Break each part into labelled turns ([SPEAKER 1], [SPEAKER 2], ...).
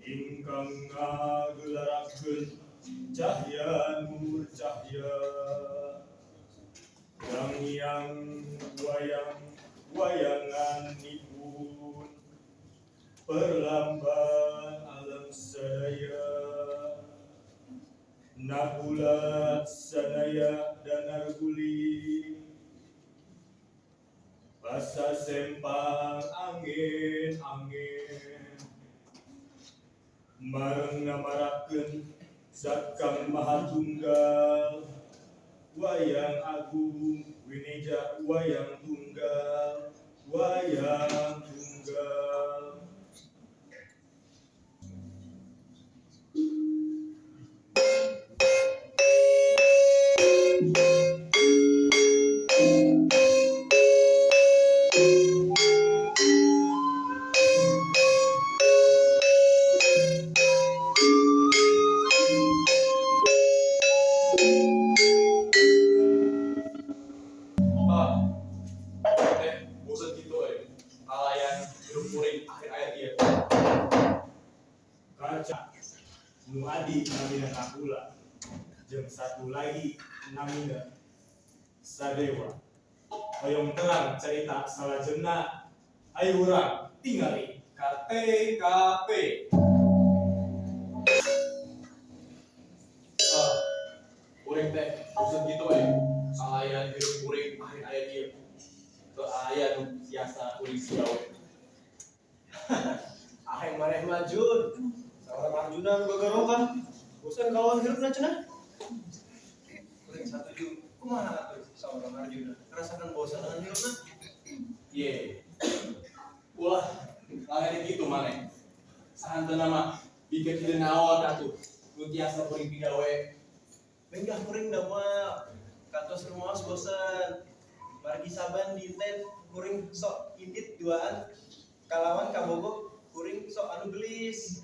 [SPEAKER 1] Ingkang ngagelarakeun cahya nur cahya Dangyang wayang wayanganipun perlambang alam sadaya Nakula sanaya danar guling basa sempang angin angin mareng ngamarakeun zat kang maha tunggal wayang agung wineja wayang tunggal wayang tunggal.
[SPEAKER 2] Ah, teh bosen gitu eh. Kalayan hirup kuring akhir-akhir ieu.
[SPEAKER 1] Kaca nu adi namina Nakula jeung satu lagi namina Sadewa. Hoyong terang cerita salajengna, ayo urang tingali ka TKP.
[SPEAKER 2] Ah, kuring teh bosen gitu eh. Kalayan hirup kuring akhir-akhir ieu. Teu aya nu tiasa kuring sigawe.
[SPEAKER 3] Aing maneh mah Jun. Saurang Arjuna nu gagarokan. Bosan kawan hirupna cenah. Kuring satuju. Kumaha atuh saurang Arjuna? Ngerasakan bosan dengan hirupna?
[SPEAKER 2] Ye. Ulah langere kitu maneh. Sahanteuna mah bikeun ide naon atuh nu tiasa kuring pigawe.
[SPEAKER 3] Menggah kuring da moal. Kantos rumaos bosan. Margi saban dinten kuring sok indit duaan kalawan kabogoh kuring sok anu gelis.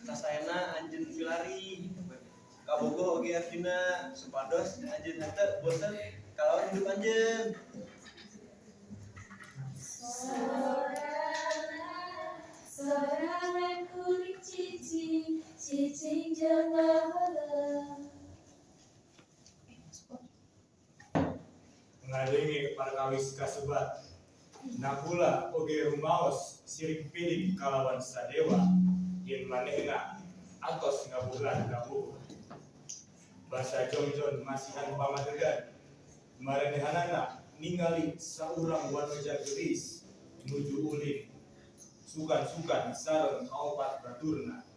[SPEAKER 3] Kasaena anjeun milari. Kabogoh oge Arjuna supados anjeun henteu bosen kalawan hidup anjeun.
[SPEAKER 4] Sorangan kuring cicing, cicing jeung ngaheula.
[SPEAKER 1] Ngadenge perkawis kasebat Nakula oge rumaos sirik pidik kalawan Sadewa yen manehna atos ngabulan kabogoh. Basa jongjon masihan pamadegan marenehanana ningali saurang wanoja geulis nuju ulin sugan-sugan sareng kaopat baturna.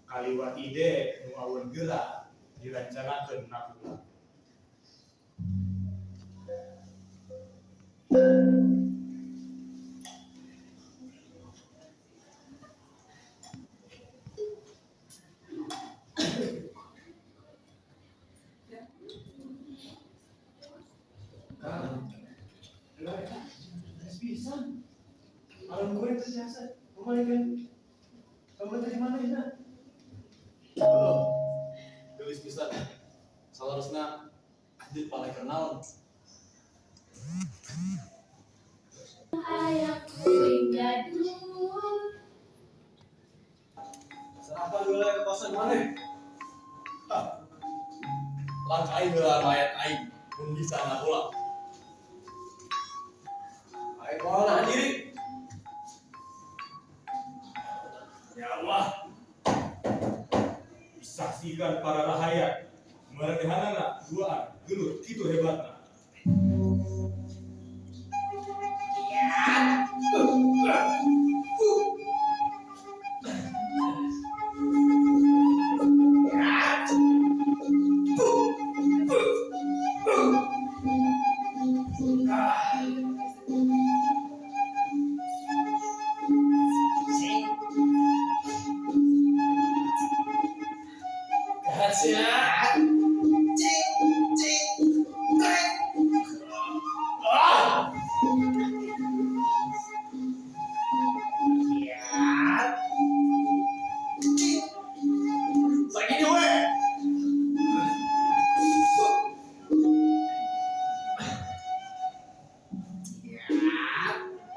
[SPEAKER 1] Kaliwat ide nu awon geura dirancanakeun Nakula.
[SPEAKER 3] Kang, lho eta geus pisan. Alam kuring teh tiasa kumaha kamu teh di mana ya?
[SPEAKER 2] Heuh. Geulis pisan. Salarusna anjeun paleh naon?
[SPEAKER 4] Hayang kuring gaduh.
[SPEAKER 3] Serahkan heula ke kosan maneh.
[SPEAKER 2] Hah. Lang aing heula mayat aing mun bisa Nakula. Aing moal nahan diri.
[SPEAKER 1] Ya Allah, disaksikan para rahayat marenehanana duaan gelut kitu hebatna.
[SPEAKER 2] Ah! Sagini we.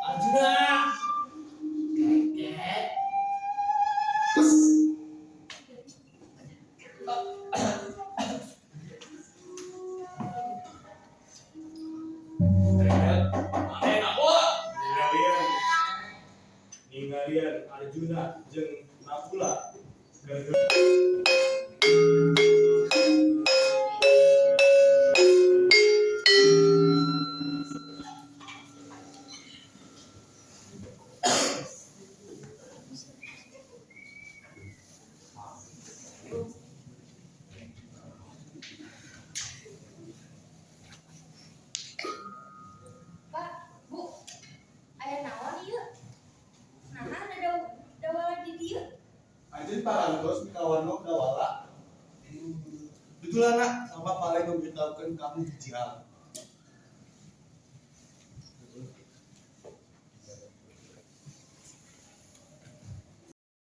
[SPEAKER 2] Arjuna.
[SPEAKER 1] Nakula gara-gara.
[SPEAKER 4] Pak, Bu, aya naon ieu? Naha ada dawala di dieu?
[SPEAKER 5] Anjeun parantos mikawarno dawala.
[SPEAKER 6] Betul, anak, sama paling memberitahukan kamu hiji hal.